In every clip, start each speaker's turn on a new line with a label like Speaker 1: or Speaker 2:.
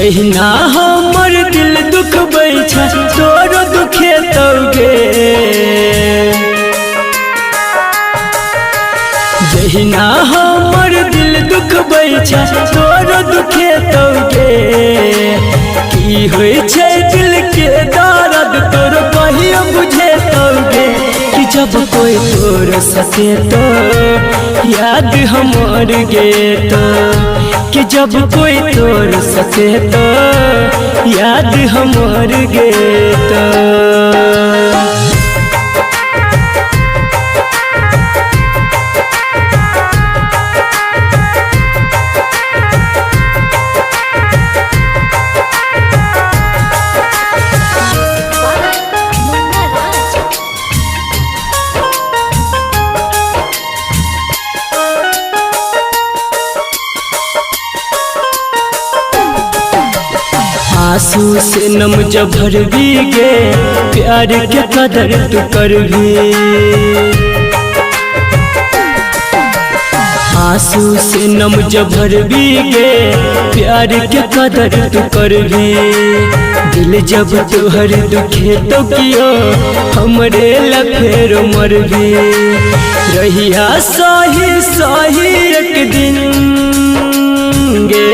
Speaker 1: जहिना हमर दिल दुखबै छै तोरो दुखेतौ गे। जहिना हमर दिल दुखबै छै तोरो दुखेतौ गे। की होइ छै दिल के दर्द तोरो कहियो बुझेतौ गे। कि जब कोई तोरो सतेतो याद हमर गे तो। कि जब कोई तोर सतेतो याद हमर गे तो।
Speaker 2: मुन्ना राज।
Speaker 1: आंसू से नम जब भरबी गे प्यार के कदर तू करबी। आंसू से नम जब भरबी गे प्यार के कदर तू करबी। दिल जब तोहर दुखे तो कियो हमरे ला फेर मरबी। रहिया सही सही एक दिन गे।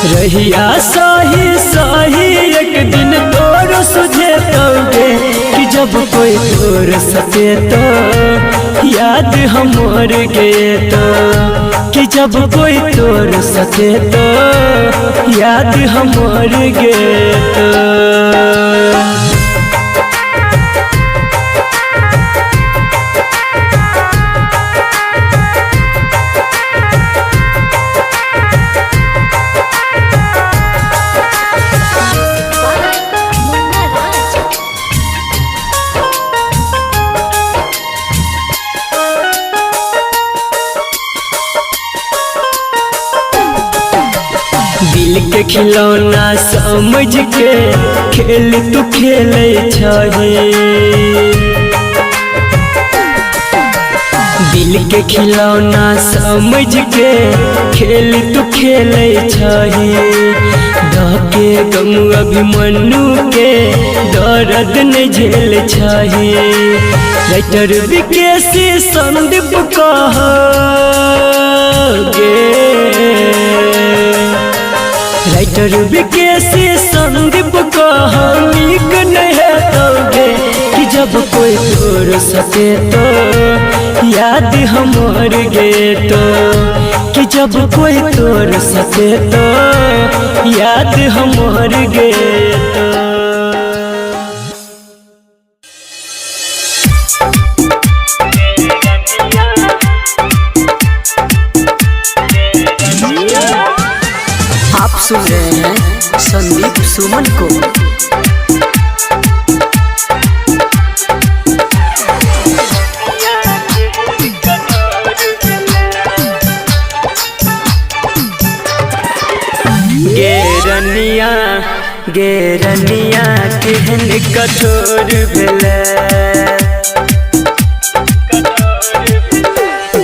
Speaker 1: रहिया सही सही एक दिन तोरो सुझेतौ गे। कि जब कोई तोर सतेतो याद हमर गे तो। कि जब कोई तोर सतेतो याद हमर गे तो।
Speaker 2: मुन्ना राज।
Speaker 1: दिल के खिलौना समझ के खेल तू खेले छही। दिल के खिलौना समझ के खेल तू खेले छही। धके गम अभिमन्यु के दर्द नहीं झेल छही। राइटर विकेशी संदीप कह गे। राइटर विकेशी संदीप कह नीक नहीं हेतौ गे। कि जब कोई तोर सतेतो याद हमर गे तो। कि जब कोई तोर सतेतो याद हमर गे तो।
Speaker 3: आप सुन रहे हैं संदीप सुमन को।
Speaker 1: गेरनिया गेरनिया केहन कठोर भेलै।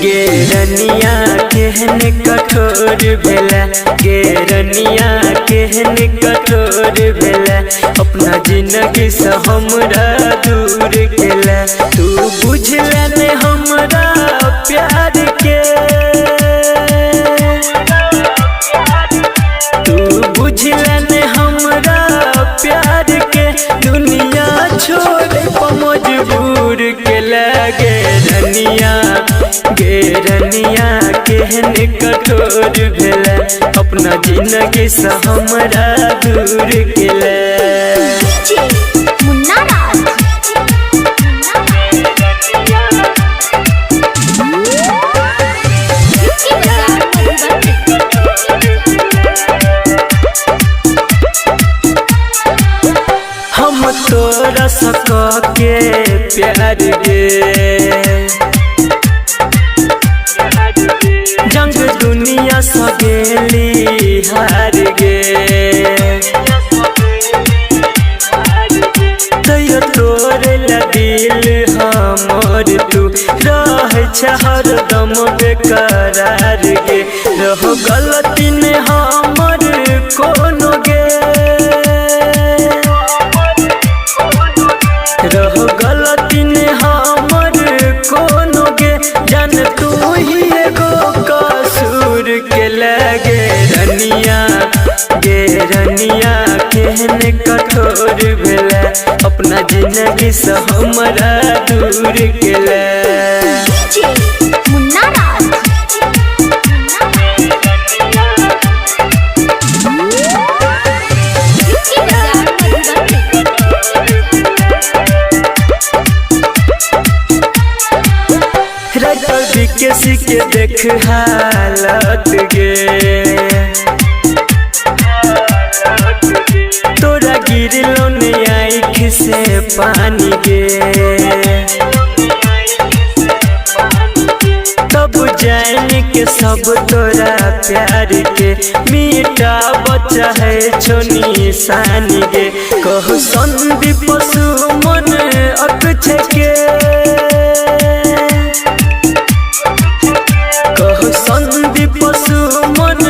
Speaker 1: गेरनिया केहन कठोर भेलै। गेरनिया केहन कठोर भेलै। अपना जिंदगी से हमरा दूर केलै। तू बुझले ने हमरा प्यार के। तू बुझले ने हमरा प्यार के। दुनिया छोड़े मजबूर के लगे रनिया। गेरनिया केहन कठोर भेलै। अपना जिंदगी से हमरा दूर केलै।
Speaker 2: डीजे मुन्ना राज।
Speaker 1: हम तोरा सक के प्यार गे जंग दुनिया सगेली हार गे। तैयो तोरे ला दिल हमर तू रह हरदम बेकरार गे। रहो गलती ने हमर कोनो गे, रहो गलती ने हमर कोनो गे, जान तू ही एगो कसूर के लगे रनिया गे, रनिया केहन कठोर भेलै अपना जिंदगी से हमरा दूर केलै।
Speaker 2: डीजे मुन्ना राज। यूपी बाजार मधुबनी।
Speaker 1: राइटर विकेसी के देख हालत गे, तोरा गिरलो ने आँख से पानी गे, तब जान के सब तोरा प्यार के मीठा बच्चा है छोनी सानी गे। कहो संदीप सुमन अकछ के, कहो संदीप सुमन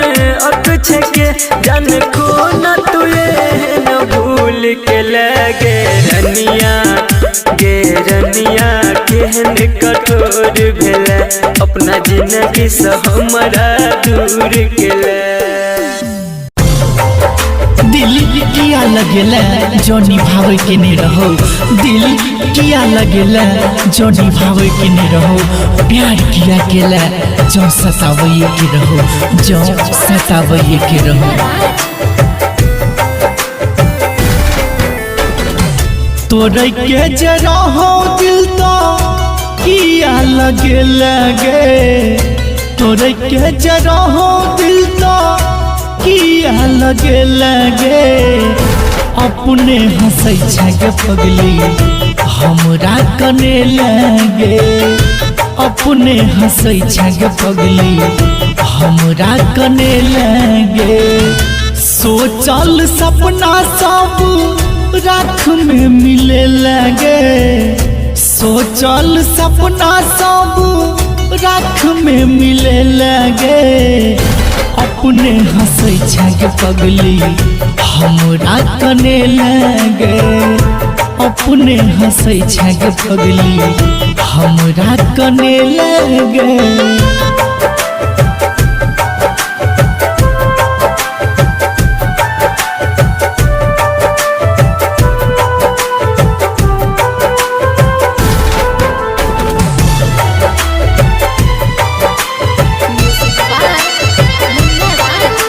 Speaker 1: अकछ के, जान को न तुए न भूल के लगे रनिया गे, रनिया केहन कठोर भेलै अपना जिंदगी से हमरा दूर केलै।
Speaker 4: दिल किया लगेला जो निभावे के नहीं रहो, दिल किया लगेला जो निभावे के नहीं रहो, प्यार किया केला जो सतावे के रहो, जो सतावे के रहो। तोरे के जरा हो दिल तो किया लगे लगे, तोरे के जरा हो दिल तो किया लगे लगे, अपने हंसै छै गे पगली हमरा कने लगे, अपने हंसै छै गे पगली हमरा कने लगे। सोचल सपना सब राख में मिले लगे, सोचल सपना सब राख में मिले लगे, अपने हंसै छै गे पगली हमरा कने लगे, अपने हंसै छै गे पगली हमरा कने लगे।
Speaker 2: म्यूजिक बाय मुन्ना राज।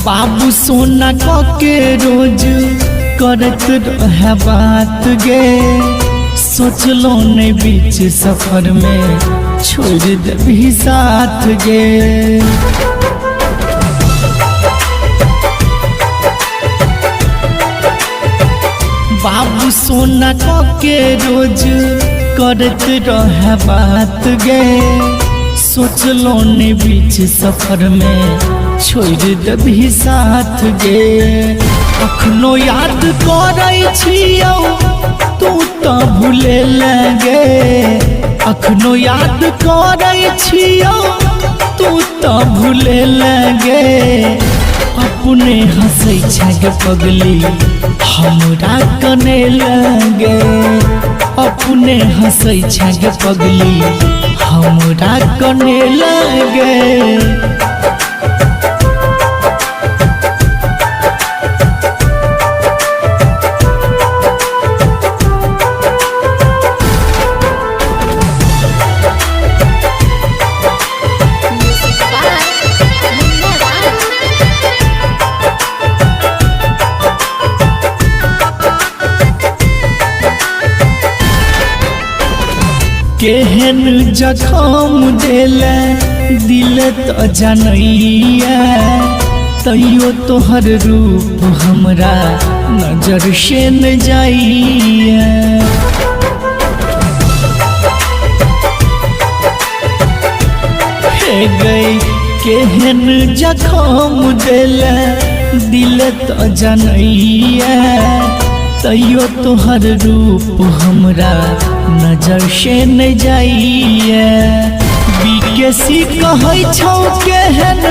Speaker 4: बाबू सोना के रोज करत रहे बात गे, सोचलो नहीं बीच सफर में छोड़ देबी साथ गे। बाबू सोना के रोज करत रहे बात गे, सोचलो नहीं बीच सफर में छोड़ देबी साथ गे। अखनो याद करै छियौ तू तो भूले लगे, अखनो याद करै छियौ तू तो भूले लगे, अपने हंसै छै गे पगली हमरा कने लगे, अपने हंसै छै गे पगली हमरा कने लगे।
Speaker 2: म्यूजिक बाय मुन्ना राज।
Speaker 4: केहन जखम देले दिल तो जनैया, तैयो तोहर रूप हमरा नजर से न जाइया। हे गई केहन जखम देले दिल तो जनैया, तैयो तोहर रूप हमरा नजर से न जाइए। बीकेसी कहै छौ केहन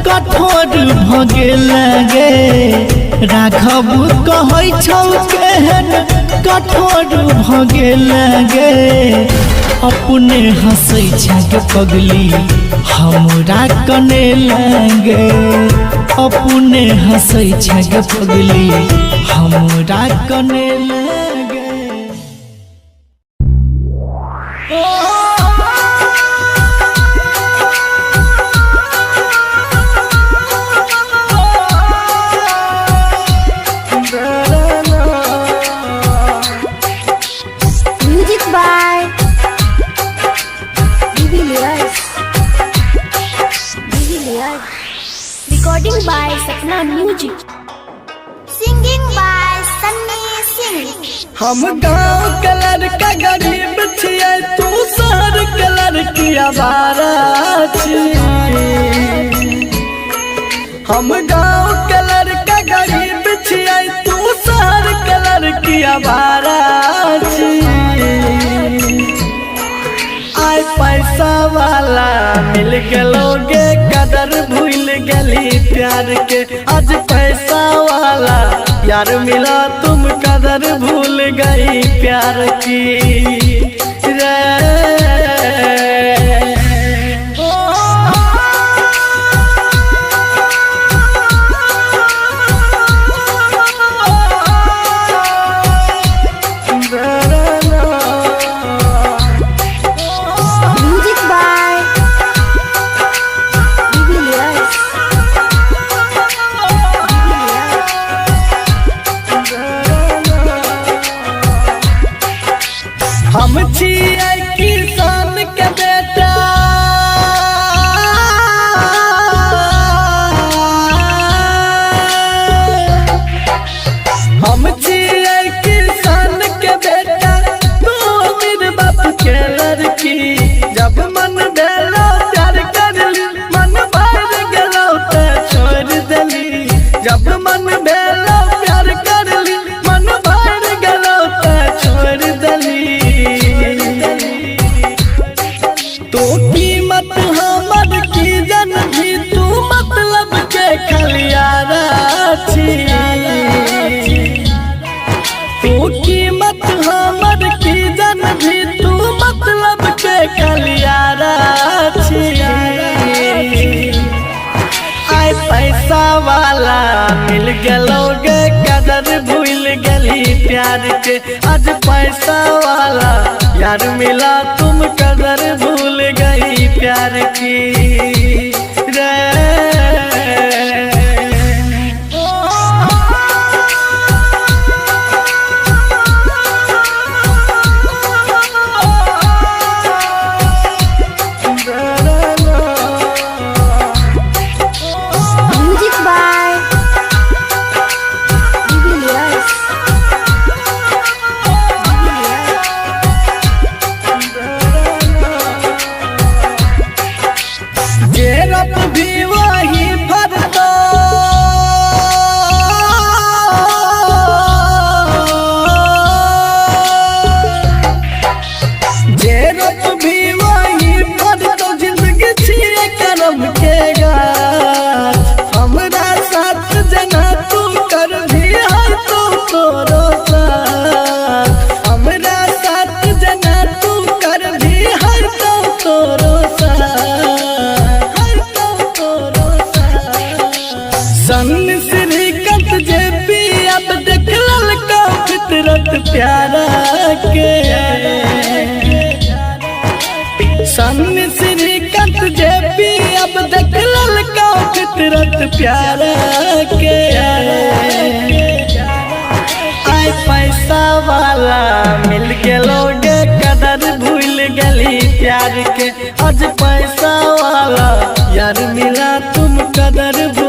Speaker 4: कठोर भ गेल गे, राघव कहै छौ केहन कठोर भ गेल गे। अपने हंसै छै गे पगली हमरा कने लगे, अपने हंसै छै गे पगली हमरा कने लगे।
Speaker 2: Music by de Villiers. De Villiers. Recording by Sapna music. Singing by Sunny Singh.
Speaker 1: हम गांव के लड़का गरीब छियै, तू शहर के लड़की आवारा छी। हम गांव के लड़का गरीब छियै, तू शहर के लड़की आवारा छी। आइ पैसा वाला मिल गेलोगे, कदर भूल गेली प्यार के। आज पैसा वाला यार मिला, तुम कदर भूल गई प्यार की रे।
Speaker 2: Music by de Villiers. De Villiers.
Speaker 1: हम छियै किसान के बेटा, हम छियै किसान के बेटा, तू अमीर बाप के लड़की। जब मन भेलो प्यार करली, मन भर गेलो ते छोड़ देली। जब मन भेलो प्यार करली, मन भर गेलो ते छोड़ देली। तू कीमत हमर की जन भी, तू मतलब के खलियारा छी। तू कीमत हमर की जन भी, तू मतलब के खलियारा छी। आइ पैसा वाला मिल गेलोगे, कदर भूल गेली प्यार के। आज पैसा वाला यार मिला, तुम कदर भूल गई प्यार की रे।
Speaker 2: Music by de Villiers. De Villiers.
Speaker 1: गेरत भी वही फरता, जेरत भी वही फरतो, जिंदगी छिए करम के गाछ। हमरा साथ जना तू कर भी है तू तोरो साथ। हमरा साथ जना तू कर भी है तू तोरो साथ, है तू तोरो साथ। सन श्रीकंत जे पी अब देख ललका फितरत प्यारा के। सन श्रीकंत जे पी अब देख ललका फितरत प्यारा के। आइ पैसा वाला मिल गेलोगे, कदर भूल गेली प्यार के। आज पैसा वाला यार मिला, तुम कदर भूल